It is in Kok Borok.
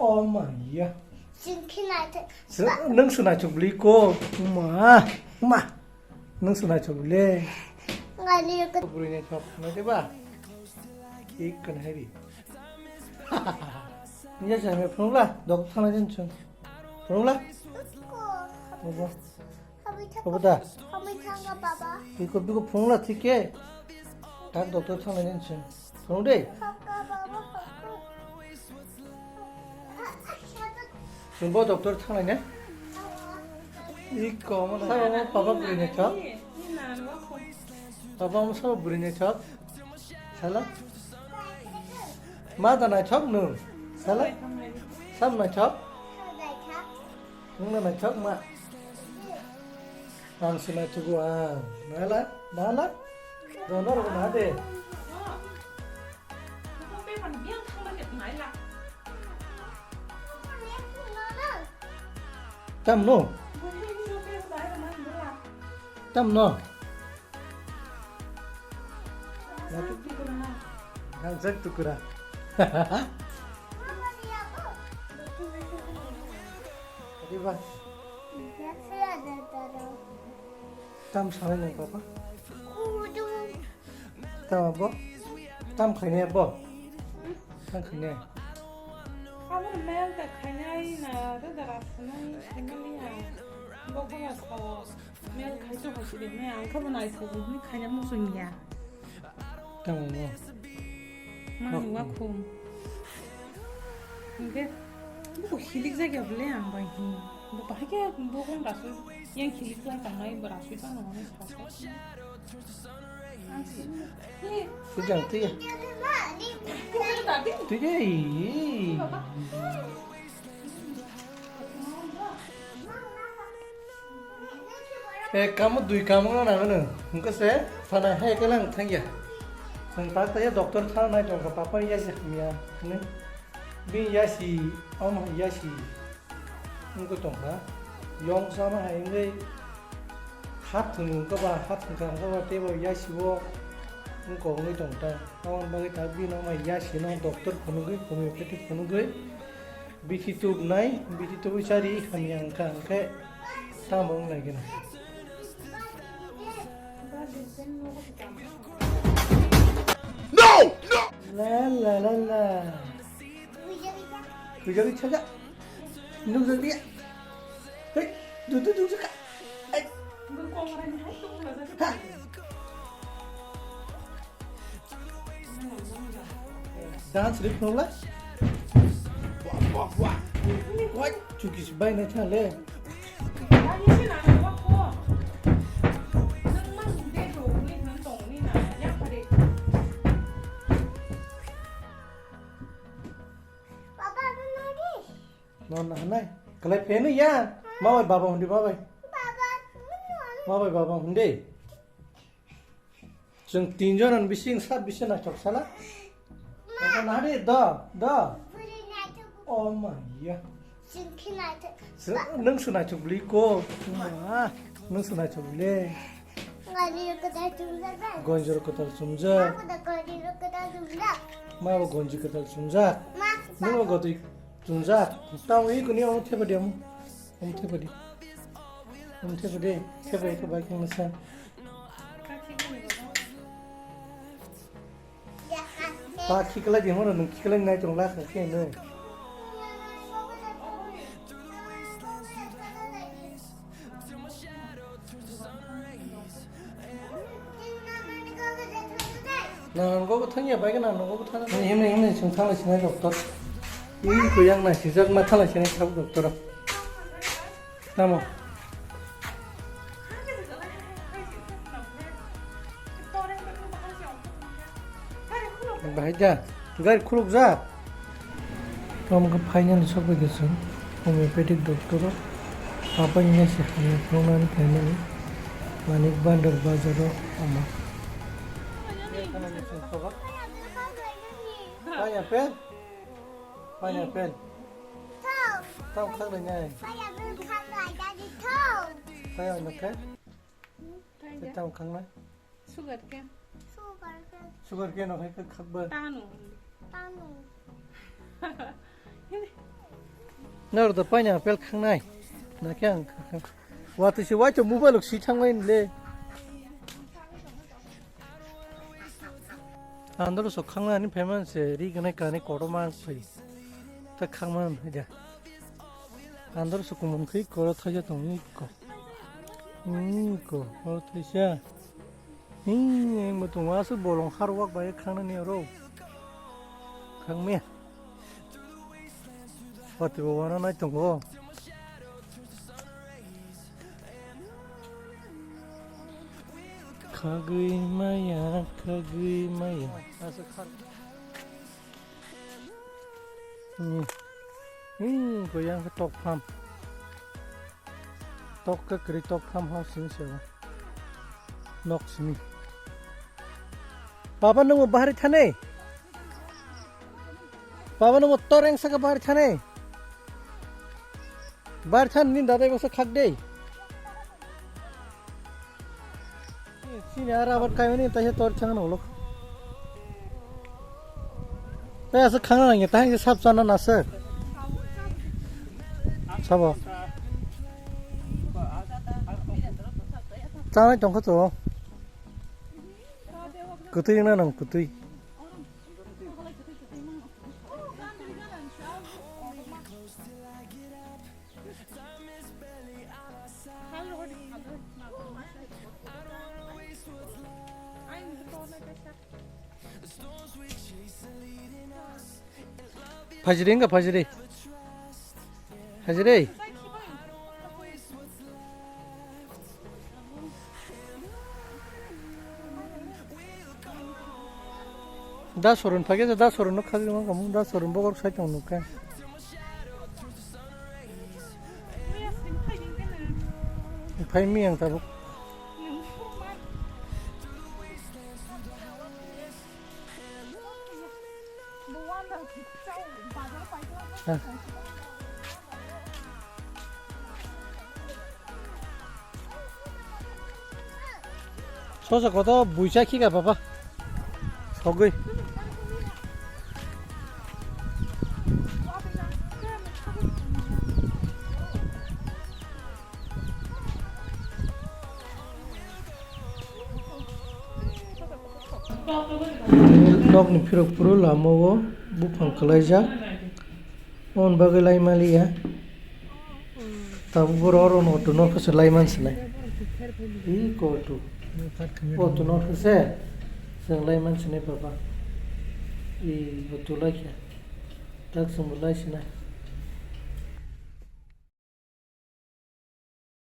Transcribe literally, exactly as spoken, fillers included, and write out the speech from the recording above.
Oh my ya. Singkhi naithok. Nwng se naithok bwlwi ko. Uma. Uma. Nwng se naithok bwle. Ngali ko. Bwrwi naithok. Naithe ba. Ikkan hari. Iya jame phunukla. Dok thangna jen chun. Phunukla. Bobo. Bobo da. Biko biko phunukla thik khe. Tak doctor thangna jen chun. Phunuk de. Chwng bo doctor thanglaina? Iko mo na. Sabo mo papa bwrwi naithok. Papa mo sabo bwrwi naithok. Sala. Ma da naithok nwng. Sala. Sam naithok. Nwng na naithok ma. Ang se naithogo ang. Nala, nala. Dono ro na de. Tam no. Tam no. Ang jak tukura. Adi ba. Tam sanai nang papa. Tam abo? Tam khainai abo? Tam khainai. Abo mel ta khainai na da da ra sanai sanai ya. Bo ko ya sao. Mel khai to hai de me ang kha bo nai sao ni khaina muchung ya. Tam abo. Mang wa khum. Hingke, buko hilik jak ya bole ang bai hi. Bo bahai ke bo kong rasui, yang hilik lai tangnai bo rasui tang nang nai sa sa. Ang si, hi. Tujang, tuya. Bukan tadi. Tuya, i. Baba. E, kamo dui kamo na nangano. Hingke se, sana he ke lang thangya. Sang tak taya doctor thang nai tong ka papa ya si hamya. Ne? Bi ya si, om ya si. Hingke tong ka. Yong sama hai ngai. Hat thung ka ba, hat thung ka ba, tebo ya si bo. Hingke ngai tong ta. Aboni bagwi ta bini ma ya si no doctor phunugwi, homeopathic phunugwi, bithi tubnai, bithi tubui chari hamya wngkha, hwnkhe tamo wng nai gino. No! No! La, la, la, la. Kujagwi chaja. Nukjakliya. Hei, du, du, du, du, ka. Hei. Ha. Dance rip nula. Wah, wah, wah. Wah, chukis bai na chale. Papa, apa lagi? Non na hanai. Kalai phenu ya. Ma bai baba hundi ma bai. Baba, Ma bai baba hundi. Chwng tinjon ni bising sab bising na chok sala. Baba na de do do. Oh my ya. Nwng se naithok bwlwi ko. Ma. Nwng se naithok bwlwi. Gonjor kwtal chumjak. Gonjor kwtal chumjak. Ma bo gonji kwtal chumjak. Ma bo gonji kwtal chumjak. Ma. Nwng bo gotwi chumjak. Tamo i kuni omo thepadi omo. Omo thepadi. Omo thepadi. Thepai khe bai khe nwsa. Ta khiklai di hwnwi nwng khiklai nai tong la kha khe nwng. Nang nogo bo thangya bai gana nogo bo thangya. Himni himni chwng thanglai sinai doctor. Ui kuyang nai sijak ma thanglai sinai sabo doctor. Tamo. Bahai da, gari khuluk jak. Tamo khe final sok bai khe chwng homeopathic doctor o. Apa wngya se hamya phunuknani phaimani Manik Bhandar bazar o omo. Kaya pen? Kaya pen? Tamo khaknai nai. Kaya no khe? Tamo khaknai? Sugar cane. Sugar cane. Sugar cane no hai khak ba. Tano. Tano. Hindi. Naro da paina apple khangnai. Na khe ang kha kha. Watwi se waito mobile rok si thangmani le. Andro so khangna ni phaimani se ri gwnai kani kotorma soi. Ta khangma haja. Andro so kumun khe koro thaja tong ni ko. Ni ko koro thaisa. Ni mo tong asu bolong har wak bai khangna ni ro. Khangme. Pati bo wana nai tongo. Khagwi maya, khagwi maya. Asa khar. Hmm. Hmm, ko yang ke tok pham. Tok ke kri tok pham ha sini sewa. Nok sini. Baba nung bahari thane. Baba nung toreng saka bahari thane. Bar than nin dadai basa khak dei. Sini ara abar kai mani taisa tor chang nolo. Taisa khang nang taisa sab chana nasa. Sabo. Chana tongkha to. Kutui na nang kutui. Phajiri wngkha phajiri. Phajiri. Da sorun phage da sorun no khajima kamu da sorun bogor sai tong nukha. Phai mi ang tabuk. Sosa koto buisa khika papa. Sogwi. Nokni phirok phuru lama o buphang kwlaijak, aboni bagwi lai maliya. Tabuk borok oro auto no khe se lai man sinai. Iko auto. Auto no khe se chwng lai man sinai papa. I auto lai khe. Tak chwng bo lai sinai.